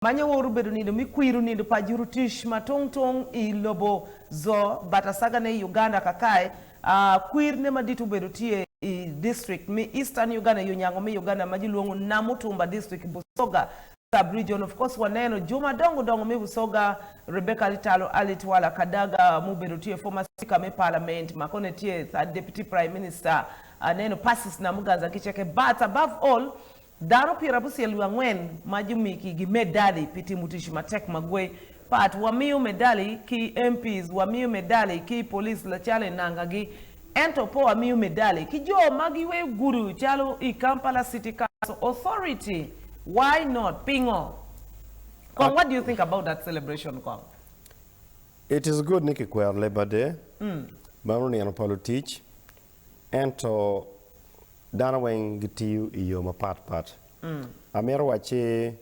Manyo woro obedo nindo mi kwiro nindo pa jurutic ma tong tong i lobo zo but asaga ne i Uganda kakae kwir ne madit obedo tye i district mi Eastern Uganda yo nyango mi Uganda ma jilwongo Namutumba district Busoga sub region of course waneno jo madongo dongo mi Busoga Rebecca Alitalo Alitwala Kadaga mubedo tye former speaker me parliament ma kone tye third deputy prime minister aneno Persis Namuganza kiceke but above all Dano pyerabucel wiye angwen ma jomikigi medali pi timo tic matek magwe pat. Wamiyo medali ki MPs, wamiyo medali ki police lacalo i nangagi, ento pe wamiyo medali ki jo ma giyweyo gudo calo i Kampala City Council Authority. Why not? Pingo? Kong what do you think about that celebration kong? It is good ni kikwero Labour Day, meno nino pa lutic, ento Dano weng gitiyo i yo mapat pat. Amito wacci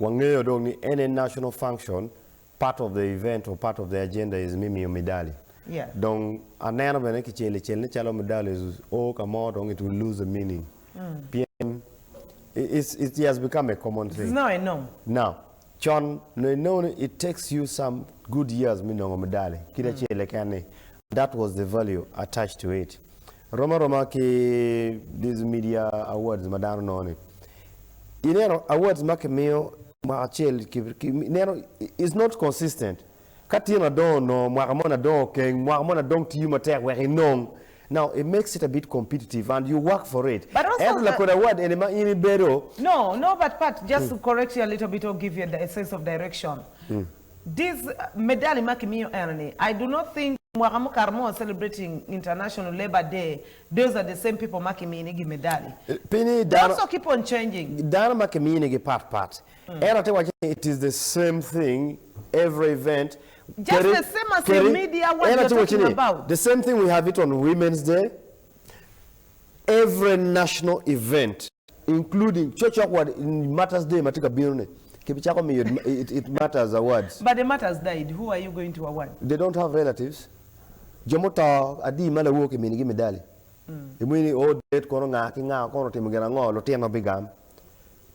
wangeyo dong ni any national function part of the event or part of the agenda is me miyo medali. Dong aneno bene kicel icel ni calo medali o ka mo dong it will lose the meaning pien it has become a common thing. It's now a norm. Now, con nongo inongo ni it takes you some good years me nongo medali kit acel keken ni that was the value attached to it. Rom aroma ki these media awards ma dano nongo ni. Ineno awards ma kimiyo mwaka acel ineno is not consistent. Ka tin adongo onongo mwaka moni adongo okeng mwaka moni adong tiyo matek wek inong. Now it makes it a bit competitive and you work for it. But also Ento lakodi award eni ma in ibedo. No, no but Pat just to correct you a little bit or give you a sense of direction. This medali ma kimiyo eno ni I do not think mwaka mukato mo celebrating international labour day those are the same people ma kiminigi medali. Pi ni They dano also keep on changing. Dano ma kiminigi pat pat. Ento atye waco ni it is the same thing every event. Just the same as your media what Ento you're atye waco talking ni about. the same thing we have it on women's day, every national event. Including cokcok wa Martyrs Day ma tye ka bino ni kibicako miyo it Martyrs Awards. But the martyrs died, who are you going to award? They don't have relatives. Jo muto adi ma lawor kiminigi medali? Imwinyo ni oh dead kono nga ki nga kono otimo gin ango lutino bigam.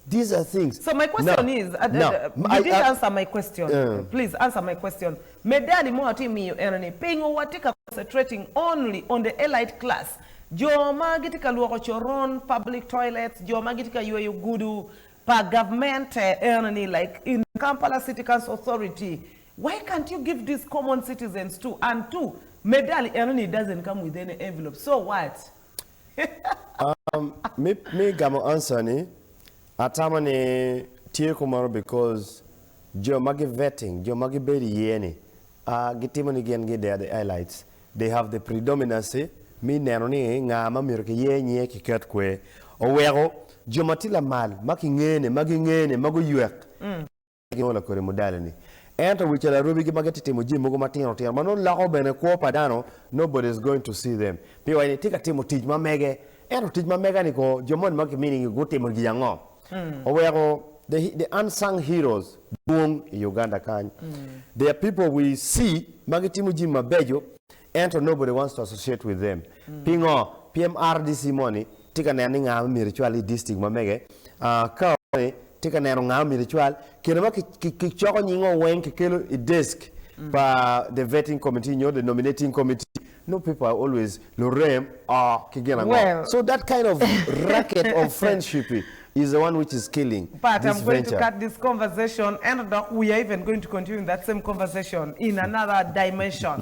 These are things. So my question is, you didn't answer my question, please answer my question, medali mo atye miyo eno ni pingo watye ka concentrating only on the elite class Jo ma gitye ka lwoko coron, public toilets, jo ma gitye ka yweyo gudo pa gavmente eno ni like in Kampala City Council Authority, why can't you give these common citizens too and too medali eno ni doesn't come with any envelope so what? Me gamo answer ni, atamo ni tye kumeno because jo ma gi vetting, jo ma gibedo iye ni Gitimo ni gin gi they are the elites, they have the predominancy me neno ni nga ma myero ki yer nyinge ki ket kwer. Oweko jo ma tye lamal ma ki ngene, ma gingene, ma guywek ginongo lakodi mudali ni. Ento wi cal arobi gi ma gitye timo jami mogo matino tino ma nongo loko bene kwo pa dano, nobody is going to see them. Pi waci ni tye ka timo tic ma mege, ento tic ma mega ni ko jo moni ma kiminigi gutimo gin ango? Oweko the unsung heroes dwong i Uganda kany. There are people we see ma gitimo jami mabeco ento nobody wants to associate with them. Pingo? Pien RDC moni tye ka neno ni nga ma myero ecwal i district ma mege, CAO ni tye ka neno nga ma myero ecwal, kine ma kicoko nyingo weng kikelo i desk pa the vetting committee nyo the nominating committee No people are always lurem or ki gin ango. Well. So that kind of racket of friendship is the one which is killing But this I'm going to venture. cut this conversation ento dok we are even going to continue that same conversation in another dimension.